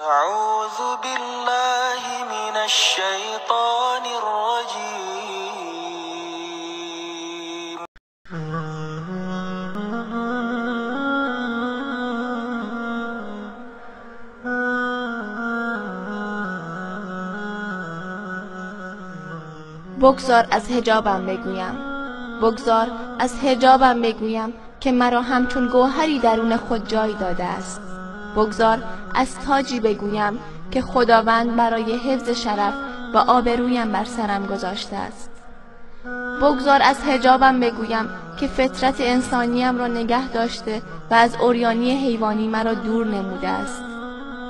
أعوذ بالله من الشيطان الرجيم. بگذار از حجابم بگویم، بگذار از حجابم بگویم که مرا همچون گوهری درون خود جای داده است. بگذار از تاجی بگویم که خداوند برای حفظ شرف و آبرویم بر سرم گذاشته است. بگذار از حجابم بگویم که فطرت انسانیم را نگه داشته و از عریانی حیوانی مرا دور نموده است.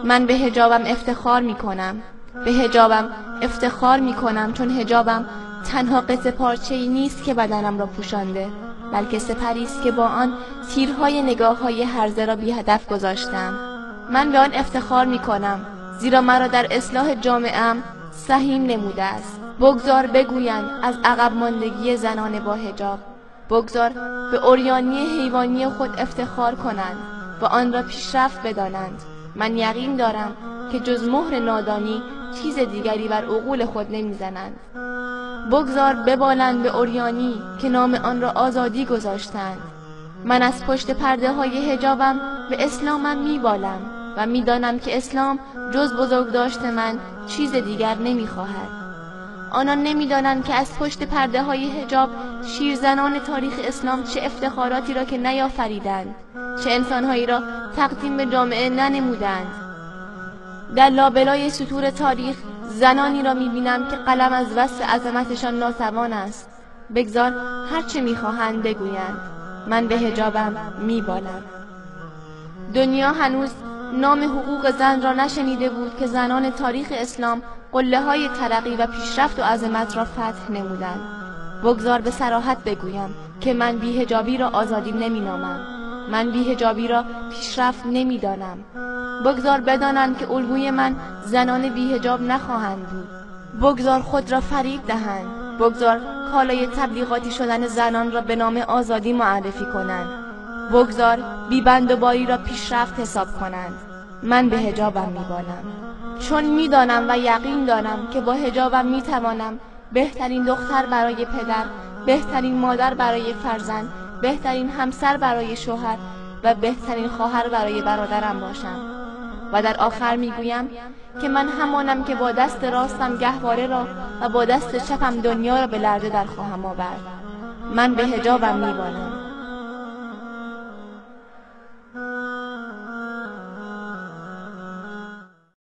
من به حجابم افتخار می کنم، به حجابم افتخار می کنم، چون حجابم تنها قطعه پارچه‌ای نیست که بدنم را پوشانده، بلکه سپری است که با آن تیرهای نگاه‌های هرزه را بی هدف گذاشتم. من به آن افتخار می کنم، زیرا مرا در اصلاح جامعه‌ام سهیم نموده است. بگذار بگویند از عقب ماندگی زنان با حجاب، بگذار به عریانی حیوانی خود افتخار کنند و آن را پیشرفت بدانند. من یقین دارم که جز مهر نادانی چیز دیگری بر عقول خود نمیزنند. بگذار ببالند به عریانی که نام آن را آزادی گذاشتند. من از پشت پرده های حجابم به اسلامم میبالم و میدانم که اسلام جز بزرگداشت من چیز دیگر نمیخواهد. آنان نمیدانند که از پشت پرده های حجاب شیرزنان تاریخ اسلام چه افتخاراتی را که نیافریدند، چه انسانهایی را تقدیم به جامعه ننمودند. در لابلای سطور تاریخ زنانی را میبینم که قلم از وصف عظمتشان ناتوان است. بگذار هرچه میخواهند بگویند، من به حجابم میبالم. دنیا هنوز نام حقوق زن را نشنیده بود که زنان تاریخ اسلام قله های ترقی و پیشرفت و عظمت را فتح نمودند. بگذار به صراحت بگویم که من بی‌حجابی را آزادی نمینامم، من بی‌حجابی را پیشرفت نمیدانم. بگذار بدانند که الگوی من زنان بی‌حجاب نخواهند بود. بگذار خود را فریب دهند، بگذار کالای تبلیغاتی شدن زنان را به نام آزادی معرفی کنند. بگذار بی‌بند و باری را پیشرفت حساب کنند. من به حجابم میبالم، چون میدانم و یقین دارم که با حجابم میتوانم بهترین دختر برای پدر، بهترین مادر برای فرزند، بهترین همسر برای شوهر و بهترین خواهر برای برادرم باشم. و در آخر میگویم که من همانم که با دست راستم گهواره را و با دست چپم دنیا را به لرزه در خواهم آورد. من به حجابم میبالم.